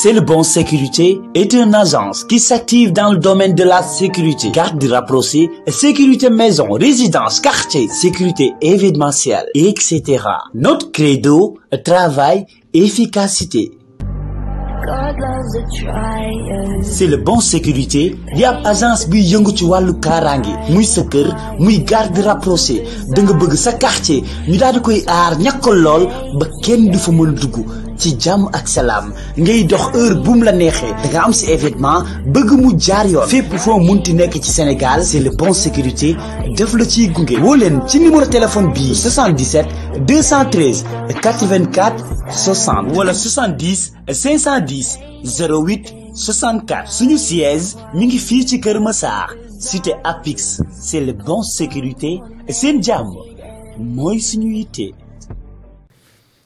C'est le Bon Sécurité est une agence qui s'active dans le domaine de la sécurité, garde rapprochée, sécurité maison, résidence, quartier, sécurité événementielle, etc. Notre credo, travail, efficacité. C'est le Bon Sécurité di ab agence bi yëngu ci wàllu kaaraange muy sa kër muy garde rapproché da nga bëgg sa quartier ñu daal di koy aar ñàkkal lool ba kenn du fa mën dugg ci jàmm ak salaam ngay dox heure bu mu la neexee da nga am si événement bëgg mu jaar yoon fépp foo munti nekk ci Sénégal c'est le Bon Sécurité def la ciy gunge woo leen ci numéro téléphone bii 77 213 84 60 wala 70 510 08 64 suñu siège mi ngi fii ci Kër Massar cité Apix c'est le Bon Sécurité seen jàmm mooy suñu yitte.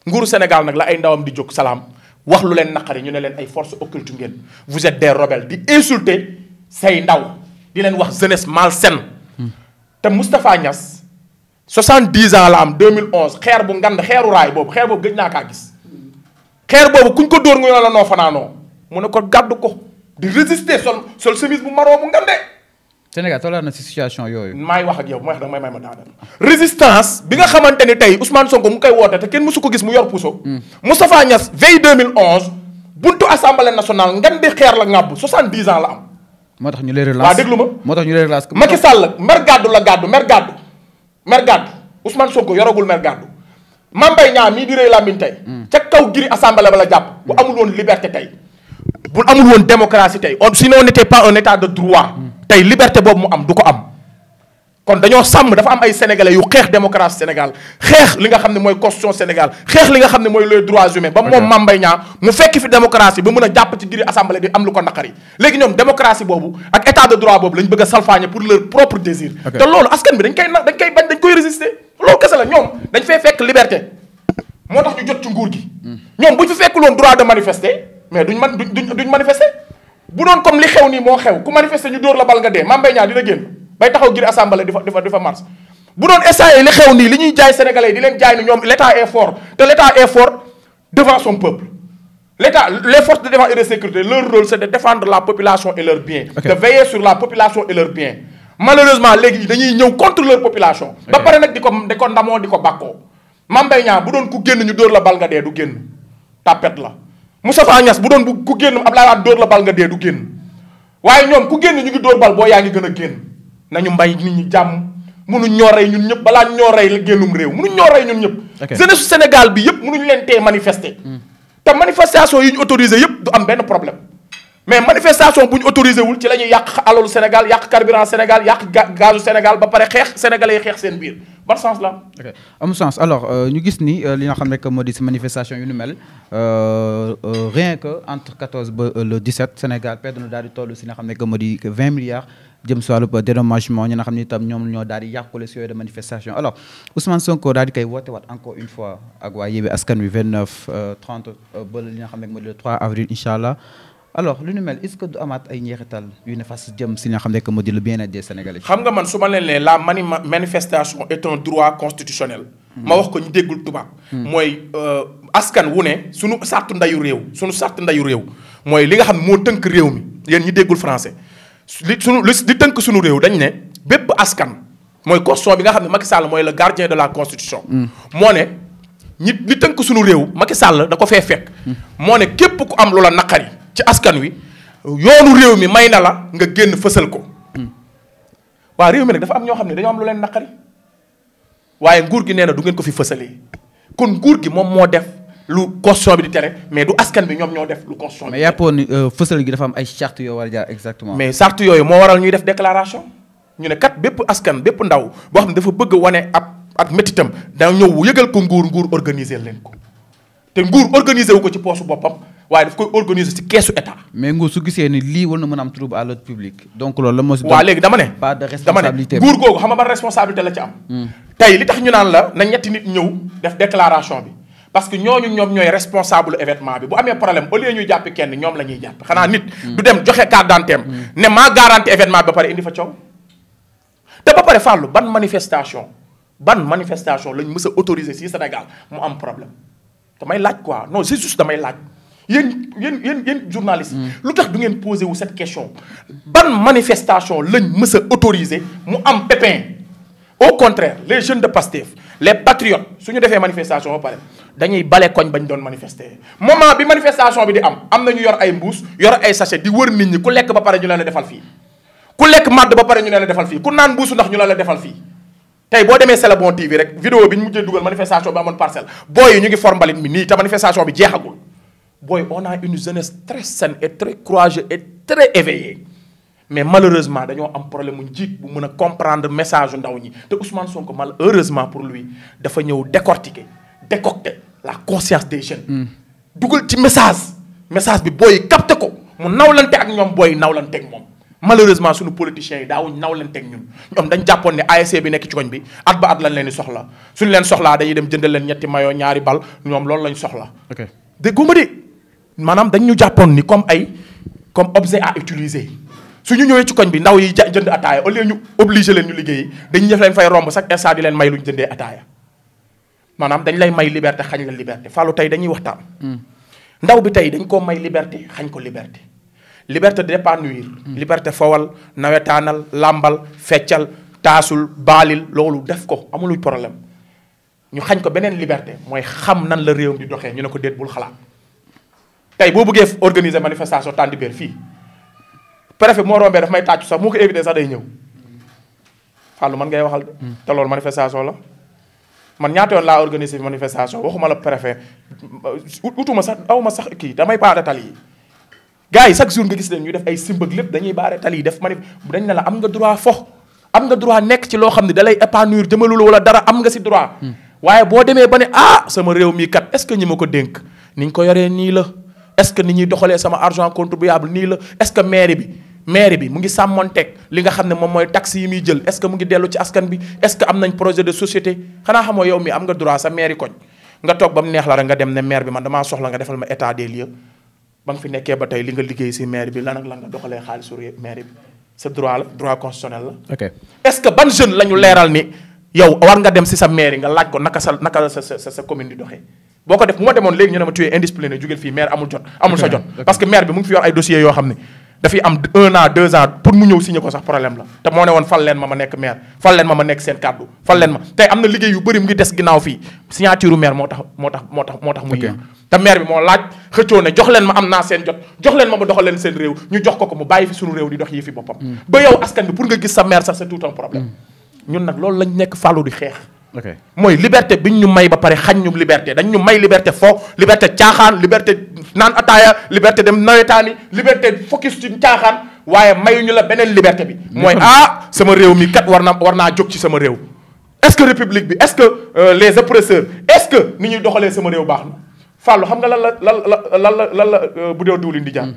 nguuru Sénégal nag la ay ndawam di jóg salaam wax lu leen naqari ñu ne leen ay forces occultes ngeen vous êtes des rebelles di insulter say ndaw di leen wax jeunesse malsaine te Moustapha Niass 70 ans la am 2011 xeer bu ngand xeeru raay boobu xeer boobu gëj naa kaa gis xeer boobu kuñ ko dóor nga la noo fanaanoo mu ne ko gàddu ko di résister sol chemise bu maroo bu ngande. Sénégal tolloo na si situation yooyu. maay wax ak yow may wax danga may ma daanaka. résistance bi nga xamante ni tey Ousmane Sonko mu koy woote te kenn mësu ko gis mu yor puso. Moustapha Niass veille 2011 buntu assemblée nationale ngan di xeer la ŋàbb 70 ans la am. moo tax ñu lay relance waaw déglu ma. moo tax ñu lay relance. Macky Sall mer gàddu la gàddu mer gàddu Ousmane Sonko yoragul mer gàddu. Mame Mbaye Niang mii di rëy làmmiñ tey. ca kaw giri assemblée ba la jàpp. bu amul woon liberté tey. bu amul woon démocratie tey sinon on n'était pas un état de droit. tey liberté boobu mu am du ko am. kon dañoo sàmm dafa am ay sénégalais yu xeex démocratie Sénégal xeex li nga xam ne mooy constitution Sénégal xeex li nga xam ne mooy les droits humains. ba moom Mame Mbaye Niang mu fekk fi démocratie ba mën a jàpp ci giri assemblée di am lu ko naqari. léegi ñoom démocratie boobu ak état de droit boobu lañ bëgg a salfaañe pour leur propre désir. te loolu askan bi dañ koy bañ dañ koy résister. loolu kese la ñoom dañ fay fekk liberté moo tax ñu jot ci nguur gi. ñoom bu ñu fi fekkul woon droit de manifester mais duñ manifester bu doon comme li xew nii moo xew ku manifester ñu dóor la bal nga dee Mame Mbaye Niang dina génn bay taxaw giri assemblée di fa mars. bu doon essayé li xew nii li ñuy jaay sénégalais yi di leen jaay ni ñoom l'état est fort te l'état est fort devant son peuple. l'état les forces de défense et de sécurité leur rôle c'est de défendre la population et leurs biens. de veiller sur la population et leurs biens. malheureusement léegi dañuy ñëw contre leur population. ba pare nag di ko ndamoo di ko bàkkoo. Mame Mbaye Niang bu doon ku génn ñu dóor la bal nga dee du génn tapet la Moustapha Niass bu doon ku génn Abdoulaye Wade dóor la bal nga dee du génn waaye ñoom ku génn ñu ngi dóor bal boo yaa ngi gën a génn nañu mbay nit ñi jàmm munuñ ñoo rey ñun ñëpp balaa ñoo rey la génnum réew munuñ ñoo rey ñun ñëpp. jeunesse su Sénégal bi yëpp munuñ leen tee manifester. te manifestation yi ñu autorisé yëpp du am benn problème. mais manifestation bu ñu autorisé wul ci la ñuy yàq alalu Sénégal yàq carburant Sénégal yàq gazu Sénégal ba pare xeex sénégalais yi xeex seen biir ban sens la. ok am sens alors ñu gis ni li nga xam ne que moo di si manifestation yu nu mel rien que entre 14 ba le 17 Sénégal perte na daal di toll si nga xam ne que moo di 20 milliards jëm si wàllu dédommagement ñi nga xam ne itam ñoom ñoo daal di yàqule si yooyu de manifestation alors Ousmane Sonko daal di koy woote waat encore une fois ak waa Yewwi Askan Wi 29 30 ba li nga xam ne moo di le 3 avril incha allah. alors lu nu mel est-ce que du amaat ay njeexital yu ne fas jëm si nga xam ne que moo di le bien-être des Sénégalais. xam nga man su ma leen la manifestation est un droit constitutionnel. ma wax ko ñu déggul tubaab. mooy askan wu ne sunu sartu ndayu réew. mooy li nga xam ne moo tënk réew mi yéen ñi déggul français li tënk sunu réew dañ ne bépp askan mooy constitution bi nga xam ne Macky Sall mooy le gardien de la constitution. moo ne li tënk sunu réew Macky Sall da ko fee fekk. moo ne képp ku am loola naqari. ci askan wi yoonu réew mi may na la nga génn fësal ko waa réew mi nag dafa am ñoo xam ne dañoo am lu leen naqari waaye nguur gi nee na du ngeen ko fi fësalee kon nguur gi moom moo def lu constitution bi di tere mais du askan bi ñoom ñoo def lu constitution bi. mais yàppoon ni fësal gi dafa am ay charte yoo war a jaar exactement. mais charte yooyu moo waral ñuy def déclaration ñu ne kat bépp askan bépp ndaw boo xam ne dafa bëgg wane ak métitam da ñëw yëgal ko nguur organiser leen ko te nguur organiser wu ko ci poosu boppam. waaye daf koy organiser ci keesu état. mais nguur su gisee ni lii war na mën a am trouble à l'ordre public. donc loolu la moo si. waaw léegi dama ne. pas de responsabilité nguur googu xam nga ban responsabilité la ci am. tey li tax ñu naan la na ñetti nit ñëw def déclaration bi parce que ñooñu ñoom ñooy responsable événement bi bu amee problème au lieu ñuy jàppi kenn ñoom la ñuy jàpp xanaa nit. du dem joxe carte d'identité am ne maa garanti événement bi ba pare indi fa coow. te ba pare fàllu ban manifestation lañ mës a autoriser ci Sénégal mu am problème damay laaj quoi non c'est juste damay laaj. yéen journalistes lu tax du ngeen posé wu cette question ban manifestation lañ mës a autorisé mu am pépin au contraire les jeunes de Pastef les patriotes suñu defee manifestation ba pare dañuy bale koñ bañ doon manifester moment bi manifestation bi di am na ñu yor ay mbuus yor ay sachet di wër nit ñi ku lekk ba pare ñu leen a defal fii ku lekk màdd ba pare ñu leen a defal fii ku naan mbuusu ndax ñu leen a defal fii tey boo demee C'est le bon TV rek vidéo bi ñu mujjee dugal manifestation bi amoon Parcelles booy yi ñu ngi for mbalit mi nii te manifestation bi jeexagul booy on a une jeunesse très saine et très courageuse et très éveillée mais malheureusement dañoo am problème mu njiit bu mën a comprendre message yu ndaw ñi te Ousmane Sonko malheureusement pour lui dafa ñëw décortiquer décocter la conscience des jeunes. dugal ci message bi booy capté ko mu nawlante ak ñoom booy nawlante ak moom. malheureusement suñu politiciens yi daawuñ nawlante ak ñun ñoom dañ jàppoon ne ASC bi nekk ci koñ bi at ba at lañ leen di soxla suñu leen soxlaa dañuy dem jëndal leen ñetti maillot ñaari bal ñoom loolu lañ soxla. ok dégguma de maanaam dañ ñu jàppoon ni comme objet à utiliser. su ñu ñëwee ci koñ bi ndaw yi jënd ataaya au lieu ñu obligé leen ñu liggéey dañuy def leen fay romb chaque instant di leen may lu ñu jëndee ataaya maanaam dañ lay may liberté xañ la liberté Fallou tey dañuy waxtaan. ndaw bi tey dañ koo may liberté xañ ko liberté. liberté d'épanouir. liberté fowal nawetaanal làmbal feccal taasul baalil loolu def ko amuluñ problème ñu xañ ko beneen liberté mooy xam nan la réewam di doxee ñu ne ko déet bul xalaat tey boo bëggee organiser manifestation Tandibéer fii. préfet moo rombee daf may tàccu sax moo ko éviter sax day ñëw Fallou man ngay waxal de te loolu manifestation la man ñaata yoon laa organiser manifestation waxuma la préfet utuma sax awma sax kii damay baare tali yi gars yi chaque jour nga gis leen ñu def ay simbëg lépp dañuy baare tali yi def dañ ne la am nga droit fo am nga droit nekk ci loo xam ne da lay épanouir jëmalul wala dara am nga si droit waaye boo demee ba ne sama réew mii kat est-ce que ñi ma ko dénk ni ñu ko yoree nii la est-ce que ni ñuy doxalee sama argent contribuable nii la est-ce que mairie bi mu ngi sàmmonteeg li nga xam ne moom mooy taxes yi muy jël est-ce que mu ngi dellu ci askan bi est-ce que am nañ projet de société xanaa xamoo yow mi am nga droit sa mairie koñ nga toog ba mu neex la rek nga dem ne maire bi man damaa soxla nga defal ma état des lieux ba nga fi nekkee ba tey li nga liggéey si maire bi lan ak lan nga doxalee xaalisu maire bi sa droit la droit constitutionnel la. ok est-ce que ban jeune la ñu leeral ni yow war nga dem si sa mairie nga laaj ko naka sa commune di doxee. boo ko def bu ma demoon léegi ñu ne ma tuye indiscipliné jógeel fii maire amul sa jot parce que maire bi mu ngi fi yor ay dossiers yoo xam ne dafay am 1 an 2 ans pour mu ñëw signé ko sax problème la te moo ne woon fal leen ma nekk maire fal leen ma nekk seen kàddu fal leen ma tey am na liggéey yu bëri mu ngi des ginnaaw fii signature maire moo tax muy yéen te maire bi moo laaj xëccoo ne jox leen ma am naa seen jot jox leen ma doxal leen seen réew ñu jox ko mu bàyyi fi suñu réew di dox yi fi boppam ba yow askan bi pour nga gis sa maire sax c'est tout un problème ñun nag loolu lañ nekk Fallou di xeex mooy liberté biñ ñu may ba pare xañ ñu liberté dañ ñu may liberté fo liberté caaxaan liberté naan ataaya liberté dem nawetaani liberté focus ci caaxaan waaye mayuñu la beneen liberté bi mooy sama réew mi kat war naa jóg ci sama réew est-ce que république bi est-ce que les oppresseurs est-ce que ni ñuy doxalee sama réew baax na Fallou xam nga lan la bu dee diwlin di jaar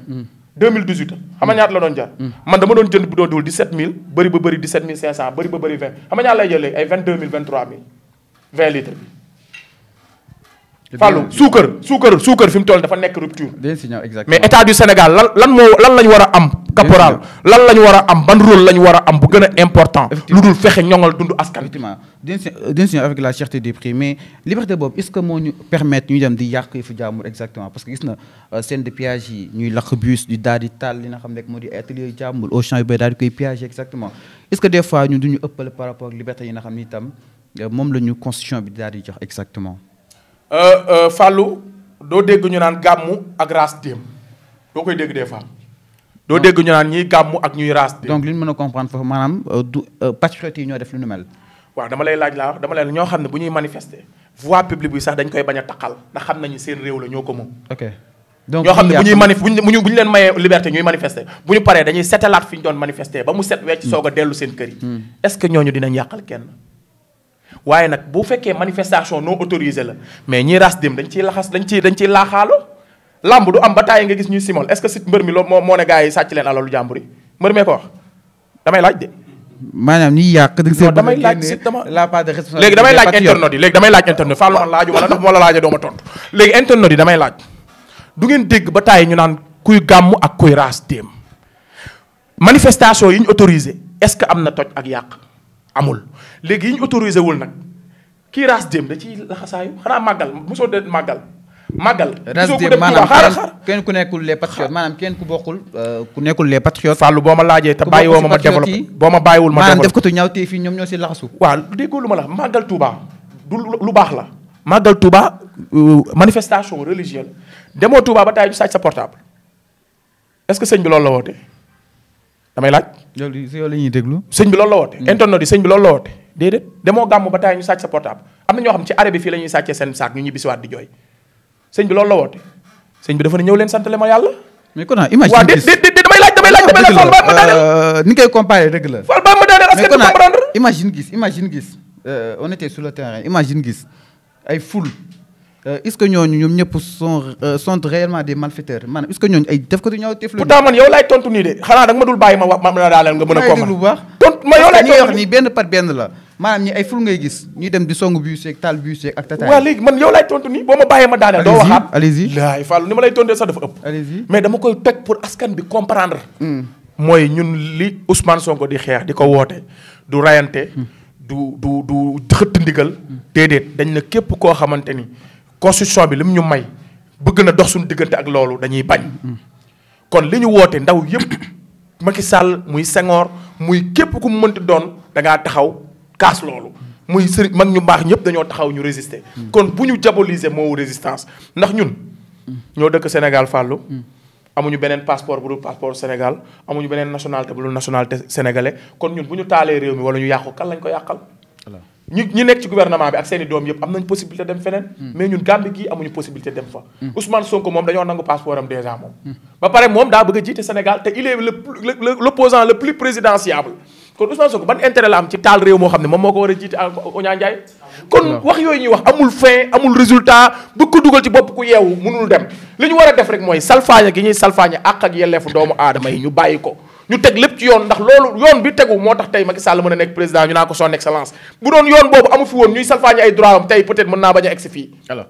2018 xam nga ñaata la doon jar man dama doon jënd bu doon diwul 17000 bëri ba bëri 17500 bëri ba bëri 20 xam nga ñaata lay jël léegi ay 22000 23000 20 litres bi Fallou suukar fi mu toll dafa nekk rupture mais état du Sénégal lan lañu war a am caporal lan lañu war a am ban rôle lañu war a am bu gën a important lu dul fexe ñoŋal dundu askan effectivement bien sûr avec la cherté des prix mais liberté boobu est-ce que moo ñu permettre ñu dem di yàq yi fu jaamur exactement parce que gis na scène de pillage yi ñuy lakk bus di daal di taal li nga xam ne moo di atelier jaamur au champ yu bay daal di koy pillage exactement est-ce que des fois ñu duñu ëppale par rapport ak liberté yi nga xam ni itam moom la ñu constitution bi daal di jox exactement Fallou doo dégg ñu naan gàmmu ak raas déem doo koy dégg des fois doo dégg ñu naan ñiy gàmmu ak ñuy raas déem donc li ñu mën a comprendre foofu maanaam du patriotes yi ñoo def lu nu mel waaw dama lay laaj dama lay ñoo xam ne bu ñuy manifester voie publique bi sax dañ koy bañ a taqal ndax xam nañu seen réew la ñoo ko moom ok donc ñoo xam ne bu ñu leen mayee liberté ñuy manifester bu ñu paree dañuy setalaat fi ñu doon manifester ba mu set wecc soog a dellu seen kër yi est-ce que ñooñu dinañ yàqal kenn waaye nag bu fekkee manifestation non autorisée la mais ñiy ras dem dañ ciy laaxaalo lamb du am ba tàyyi nga gis ñuy simol est-ce que si mbër mi moo ne gars yi sàcc leen alalu jàmbur yi mbër mee ko wax damay laaj de. maanaam ñiy yàq damay laaj si la part de responsabilité léegi damay laaj internet yi léegi damay laaj internet Fallou man laaju wala ndax moo la laajee doo ma tontu léegi internet yi damay laaj du ngeen dégg ba tàyyi ñu naan kuy gàmmu ak kuy ras dem manifestation yi ñu autorisé est-ce que am na toj ak yàq amul léegi yi ñu autorisé wul nag kii raas dem da ciy laxasaayu xanaa màggal mosoo de màggal màggal. rasde maanaam kenn ku nekkul les patriotes maanaam kenn ku bokkul ku nekkul les patriotes. Fallou boo ma laajee te bàyyi woo ma développé boo ma bàyyiwul ma développé maanaam def ko tu ñaawtee fii ñoom ñoo si laxasu. waaw déggoo lu ma la màggal Touba du lu baax la. màggal Touba manifestation religieuse demoo Touba ba taay ñu sàcc sa portable est-ce que sëñ bi loolu la woote damay laaj. yow la ñuy déglu. sëñ bi loolu la woote. internet yi sëñ bi loolu la woote. déedéet demoo gàmm ba taay ñu sàcc sa portable am na ñoo xam ci arrêt bi fii la ñuy sàccee seen saak ñu ñibbisiwaat di jooy sëñ bi loolu la woote sëñ bi dafa ne ñëw leen santale ma yàlla. mais kon imagine waaw damay laaj Fall ba ma daaneel. ni ngay comparé dëgg la. Fall ba ma daaneel askan bi comprendre. imagine gis on était sur le terrain imagine gis ay foule est-ce que ñooñu ñoom ñëpp sont réellement des malfaiteurs maanaam est-ce que ñooñu ay def ko ñëw teef la. pourtant man yow laay tontu nii de xanaa da nga ma dul bàyyi ma la daaneel nga mën a comprendre. bu baax tontu ma yow laay tontu wax nii benn par benn la maanaam ñi ay foule ngay gis ñuy dem di songu bus yeeg taal bus yeeg ak tataay. waaw léegi man yow laay tontu nii boo ma bàyyee ma daaneel. doo waxaat allez-y laay Fall ni ma lay tontee sax dafa ëpp. allez-y mais dama koy teg pour askan bi comprendre. mooy ñun li Ousmane Sonko di xeex di ko woote du rayante du xëtt ndigal. déedéet dañ ne képp koo xamante ni constitution bi lim ñu may bëgg na dox suñu diggante ak loolu dañuy bañ. kon li ñu woote ndaw yëpp Macky Sall muy Senghor muy képp ku mu mënti doon da ngaa taxaw kaas loolu. muy sëriñ mag ñu baax ñëpp dañoo taxaw ñu résister. kon bu ñu diaboliser moo résistance ndax ñun. ñoo dëkk Sénégal Fallou. amuñu beneen passeport bu dul passeport Sénégal amuñu beneen nationalité bu dul nationalité sénégalais kon ñun bu ñu taalee réew mi wala ñu yàqu kan lañ ko yàqal. ñi nekk ci gouvernement bi ak seen i doom yëpp am nañ possibilité dem feneen. mais ñun Gambie gii amuñu possibilité dem fa. Ousmane Sonko moom dañoo nangu passeport am déjà moom. ba pare moom daa bëgg a jiite Sénégal te il est l'opposant le plus présidentiable. kon Ousmane Sonko ban intérêt la am ci taal réew moo xam ne moom moo ko war a jiite Oña Ndiaye. kon wax yooyu ñuy wax amul fin amul résultat bu ko dugal ci bopp ku yeewu mënul dem li ñu war a def rek mooy salfaañe gi ñuy salfaañe àq ak yelleefu doomu aadama yi ñu bàyyi ko. ñu teg lépp ci yoon ndax loolu yoon bi tegu moo tax tey Macky Sall mën a nekk président ñu naa ko son excellence bu doon yoon boobu amu fi woon ñuy salfaañe ay droit am tey peut-être mën naa bañ a egsi fii. alors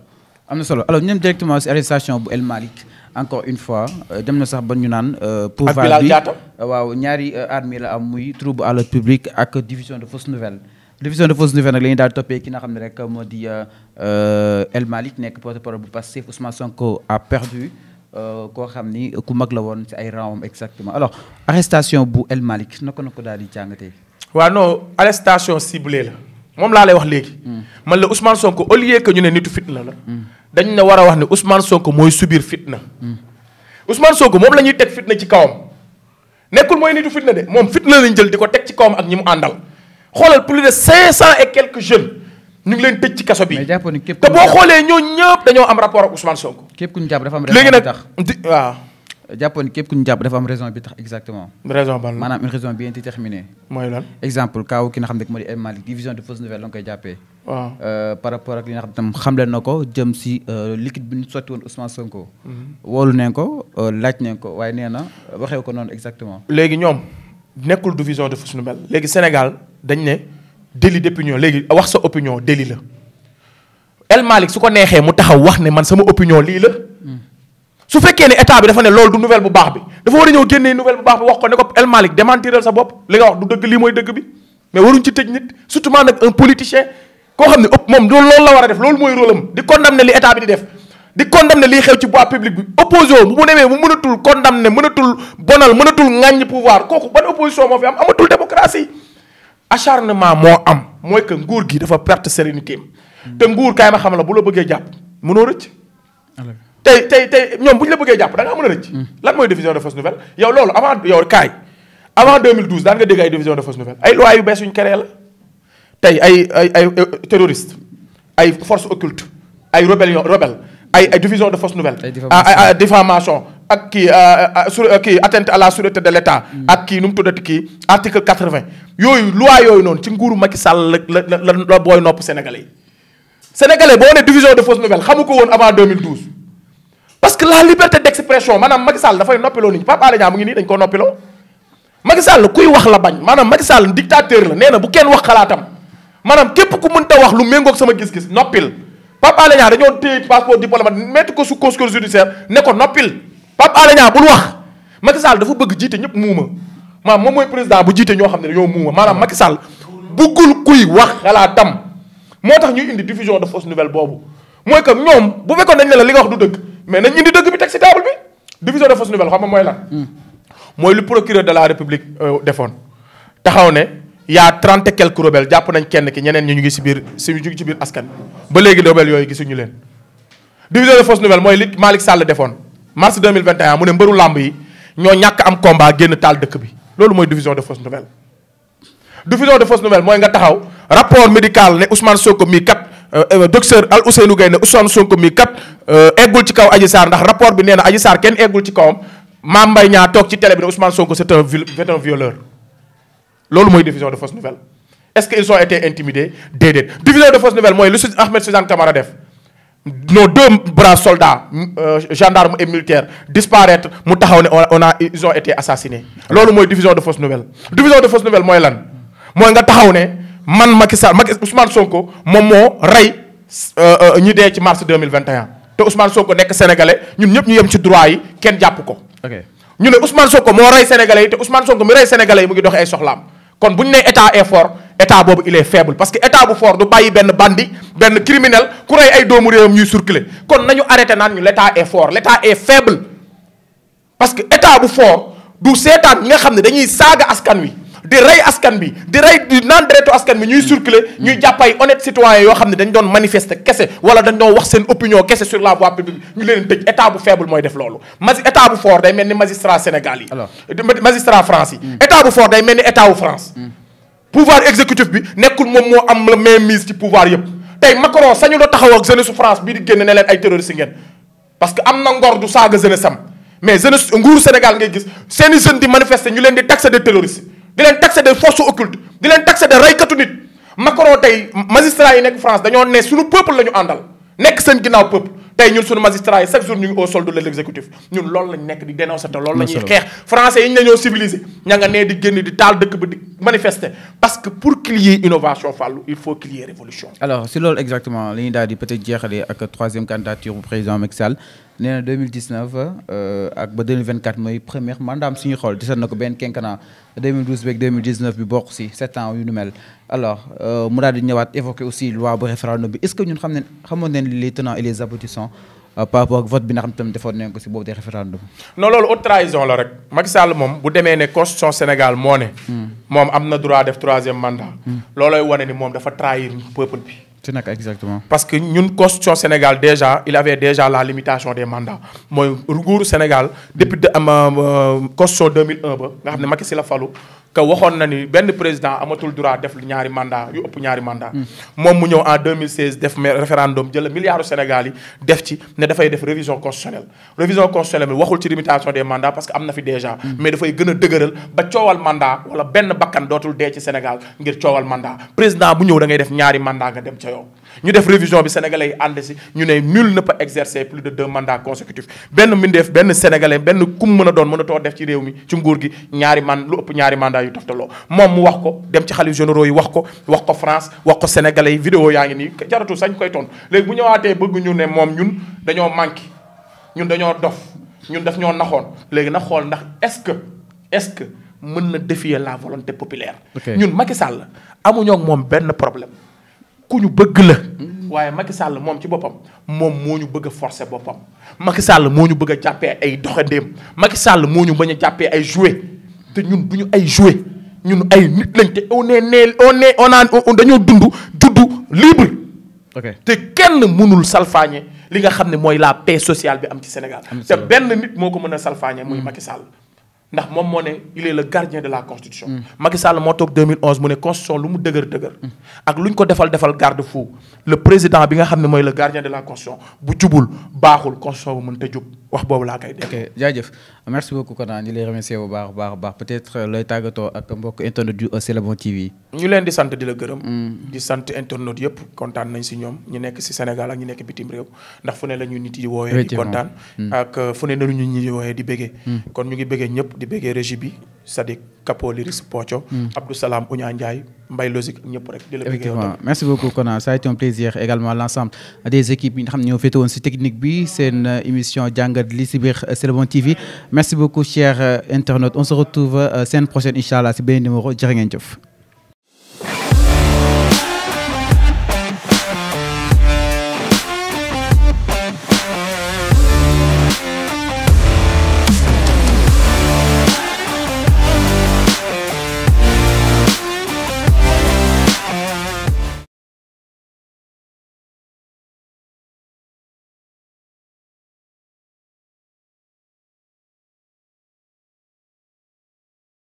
am na solo alors ñu dem directement si arrestation bu El Malick encore une fois dem na sax ba ñu naan. pouvoir bi waaw ñaari armes la am muy trouble à l'ordre public ak diffusion de fausses nouvelles. diffusion de fausses nouvelles nag la ñuy daal toppee ki nga xam ne rek moo di El Malick nekk porte-parole bu Pastef Ousmane Sonko a perdu. koo xam ni ku mag la woon ci ay rangs exactement alors arrestation bu El Malick naka na ko daal di jàngatee. waaw non arrestation ciblée la moom laa lay wax léegi. man la Ousmane Sonko au lieu que ñu ne nitu fitna la. dañ ne war a wax ne Ousmane Sonko mooy subir fitna. Ousmane Sonko moom la ñuy teg fitna ci kawam nekkul mooy nitu fitna de moom fitna lañ jël di ko teg ci kawam ak ñi mu àndal xoolal plus de 500 et quelques jeunes. ñu ngi leen tëj ci kaso bi te boo xoolee ñoo ñëpp dañoo am rapport ak Ousmane Sonko. képp ku ñu jàpp dafa am raison bi tax léegi nag waaw. jàppoon ni képp ku ñu jàpp dafa am raison bi tax exactement. raison ban la maanaam une raison bien déterminée. mooy lan exemple kaaw ki nga xam ne moo di El Malick division de fausses nouvelles la nga koy jàppee. waaw par rapport ak li nga xam tam xamle na ko jëm si liquide bi ñu sotti woon Ousmane Sonko. woolu neen ko laaj neen ko waaye nee na waxee ko noonu exactement. léegi ñoom nekkul division de fausses nouvelles léegi Sénégal dañ ne. délit d'opinion léegi wax sa opinion délit la El Malick su ko neexee mu taxaw wax ne man sama opinion lii la su fekkee ne état bi dafa ne loolu du nouvelle bu baax bi dafa war a ñëw génnee nouvelle bu baax bi wax ko ne ko El Malick démentiral sa bopp li nga wax du dëgg lii mooy dëgg bi mais waruñ ci tëj nit surtout nag un politicien koo xam ne moom loolu la war a def loolu mooy rôle am di condamner li état bi di def di condamner liy xew ci voie publique bi opposition bu mu demee mu mënatul condamner mënatul bonal mënatul ŋàññi pouvoir kooku ban opposition moo fi am amatul démocratie acharnement moo am mooy que nguur gi dafa perte sérénité am te nguur kaay ma xam la bu la bëggee jàpp mënoo rëcc. tey ñoom bu ñu la bëggee jàpp da ngaa mën a rëcc. lan mooy division de fausses nouvelles yow loolu avant 2012 daan nga dégg ay division de fausses nouvelles ay lois yu bees yu ñu créé la tey ay terroristes ay forces occultes ay rebelle ay division de fausses nouvelles. ay diffamation ak kii atteinte à la sûreté de l'État. ak kii nu mu tuddati kii article 80 yooyu loi yooyu noonu ci nguuru Macky Sall la booy nopp sénégalais yi. sénégalais boo ne division de fausses nouvelles xamu ko woon avant 2012 parce que la liberté d'expression maanaam Macky Sall dafay noppiloo nit ñi Pape Alé Niang mu ngi nii dañ ko noppiloo Macky Sall kuy wax la bañ maanaam Macky Sall dictateur la nee na bu kenn wax xalaatam maanaam képp ku mënta wax lu méngoog sama gis-gis noppil Pape Alé Niang dañoo téye passeport diplomate mettre ko sous contrôle judiciaire ne ko noppil Pape Alé Niang bul wax Macky Sall dafa bëgg jiite ñëpp muuma maanaam moom mooy président bu jiite ñoo xam ne dañoo muuma maanaam Macky Sall bëggul kuy wax xalaatam moo tax ñuy indi diffusion de fausses nouvelles boobu mooy que ñoom bu fekkoon dañ ne la li nga wax du dëgg mais nañ indi dëgg bi teg ci table bi division de fausse nouvelle xam nga mooy lan. mooy lu procureur de la république defoon taxaw ne y a 30 et quelques rebelles jàpp nañ kenn ki ñeneen ñi ñu ngi ci biir askan ba léegi rebelles yooyu gisuñu leen. division de fausse nouvelle mooy li Malick Sall defoon mars 2021 mu ne mbëru làmb yi ñoo ñàkk am combat génn taal dëkk bi loolu mooy division de fausse nouvelle. division de fausse nouvelle mooy nga taxaw rapport médical ne Ousmane Sonko mii kat docteur Al Ousseynou Gueye ne Ousmane Sonko mii kat eggul ci kaw Adji Sarr ndax rapport bi nee na Adji Sarr kenn eggul ci kawam Mame Mbaye Niang toog ci télé bi ne Ousmane Sonko c'est un violeur loolu mooy division de fausse nouvelle. est-ce qu'ils ont été intimidés déedéet division de fausse nouvelle mooy lu Ahmed Suzanne Camara def nos 2 braves soldats gendarmes et militaires disparaître mu taxaw ne ils ont été assassinés loolu mooy division de fausse nouvelle. division de fausse nouvelle mooy lan mooy nga taxaw ne man Macky Sall Ousmane Sonko moom moo rey ñi dee ci mars 2021 te Ousmane Sonko nekk sénégalais ñun ñëpp ñu yem ci droit yi kenn jàpp ko. ñu ne Ousmane Sonko moo rey sénégalais yi te Ousmane Sonko mi rey sénégalais yi mu ngi doxee ay soxlaam kon bu ñu nee état est fort état boobu il est faible parce que état bu fort du bàyyi benn bandi benn criminel ku rey ay doomu réewam ñuy circuler kon nañu arrêté naan ñu l' état est fort l' état est faible parce que état bu fort du seetaan ñi nga xam ne dañuy saaga askan wi di rey askan bi di rey di naan deretu askan bi ñuy circuler ñuy jàpp ay honnête citoyen yoo xam ne dañ doon manifester kese wala dañ doon wax seen opinion kese sur la voie publique ñu leen tëj état bu faible mooy def loolu état bu fort day mel ni magistrat Sénégal yi magistrat France yi état bu fort day mel ni état wu France pouvoir exécutif bi nekkul moom moo am la mainmise ci pouvoir yëpp tey Macron sañu la taxaw ak jeunesse su France bii di génn ne leen ay terroriste ngeen parce que am na ngor du saaga jeunesse am mais jeunesse nguuru Sénégal ngay gis seeni jeunes di manifester ñu leen di taxer de terroriste di leen taxer de force occulte di leen taxer de raykatu nit Macron tey magistrat yi nekk France dañoo ne suñu peuple la ñu àndal nekk seen ginnaaw peuple tey ñun suñu magistrat yi chaque jour ñu ngi au solde de l'exécutif ñun loolu lañ nekk di dénoncer te loolu la ñuy xeex français yi ñu ne ñoo civilisé ña nga nee di génn di taal dëkk bi di manifester parce que pour qu'il y ait innovation Fallou il faut qu'il y ait révolution. alors si loolu exactement li ñu daal di peut-être jeexalee ak 3e candidature bu président Macky Sall nee na 2019 ak ba 2024 mooy premier mandat am suñuy xool desal na ko benn quinquennat 2012 beeg 2019 bi bokk si 7 ans yu nu mel alors mu daal di ñëwaat évoquer aussi loi bu référendum bi est-ce que ñun xamoon nañ les tenants et les aboutissants par rapport ak vote bi nga xam tam defoon nañ ko si boobu des référendum. non loolu haute trahison la rek Macky Sall moom bu demee ne constitution Sénégal moo ne. moom am na droit def 3e mandat. loolooy wane ni moom dafa trahir peuple bi. c'est naka exactement. parce que ñun constitution Sénégal déjà il avait déjà la limitation des mandats mooy nguuru Sénégal depuis constitution 2001 ba nga xam ne Macky Sall la falu que waxoon na ni benn président amatul droit def ñaari mandat yu ëpp ñaari mandat moom mu ñëw en 2016 def référendum jël milliardu Sénégal yi def ci ne dafay def révision constitutionnelle bi waxul ci limitation des mandats parce que am na fi déjà mais dafay gën a dëgëral ba coowal mandat wala benn bakkan dootul dee ci Sénégal ngir coowal mandat président bu ñëw da ngay def ñaari mandat nga dem ca yow ñu def révision bi sénégalais yi ànd si ñu ne nul ne peut exercer plus de 2 mandats consécutifs benn mbindeef benn sénégalais benn kum mën a doon mën a too def ci réew mi ci nguur gi lu ëpp ñaari mandat yu toftaloo moom mu wax ko dem ci xalif généraux yi wax ko France wax ko sénégalais yi vidéo yaa ngi nii jaratul sañ koy tontu léegi bu ñëwaatee bëgg ñu ne moom ñun dañoo manqué ñun dañoo dof ñun daf ñoo naxoon léegi na xool ndax est-ce que mën na défier la volonté populaire ñun Macky Sall amuñoo ak moom benn problème ku ñu bëgg la waaye Macky Sall moom ci boppam moom moo ñu bëgg a forcer boppam Macky Sall moo ñu bëgg a jàppee ay doxandéem Macky Sall moo ñu bañ a jàppee ay jouet te ñun du ñu ay jouet ñun ay nit lañ te dañoo juddu libre te kenn mënul salfaañe li nga xam ne mooy la paix sociale bi am ci Sénégal te benn nit moo ko mën a salfaañe muy Macky Sall ndax moom moo ne il est le gardien de la constitution. Macky Sall moo toog 2011 mu ne constitution lu mu dëgër ak lu ñu ko defal garde-fou le président bi nga xam ne mooy le gardien de la constitution bu jubul baaxul constitution bu mën te jub wax boobu laa koy def. ok jaajëf merci beaucoup Kona ñu lay remercier bu baax peut-être looy tàggatoo ak mbokk internet yu C'est le bon TV. ñu leen di sant di la gërëm. di sant internet yëpp kontaan nañ si ñoom ñu nekk si Sénégal ak ñu nekk bitim réew ndax fu ne la ñu nit yi woowee di kontaan ak fu ne la ñu nit yi woowee di béggee kon ñu ngi béggee ñëpp di béggee régie bi Sadik Kapo Liris Pocho Abdou Salam Ounia Ndiaye Mbaye Logique ñëpp rek di la béggee. effectivement merci beaucoup Kona ça a été un plaisir également l'ensemble des équipes yi nga xam ne ñoo féete woon si technique bi seen émission jàngat li si biir C'est le bon TV merci beaucoup chers internautes on se retrouve semaine prochaine incha allah si beneen numéro jërë ngeen jëf.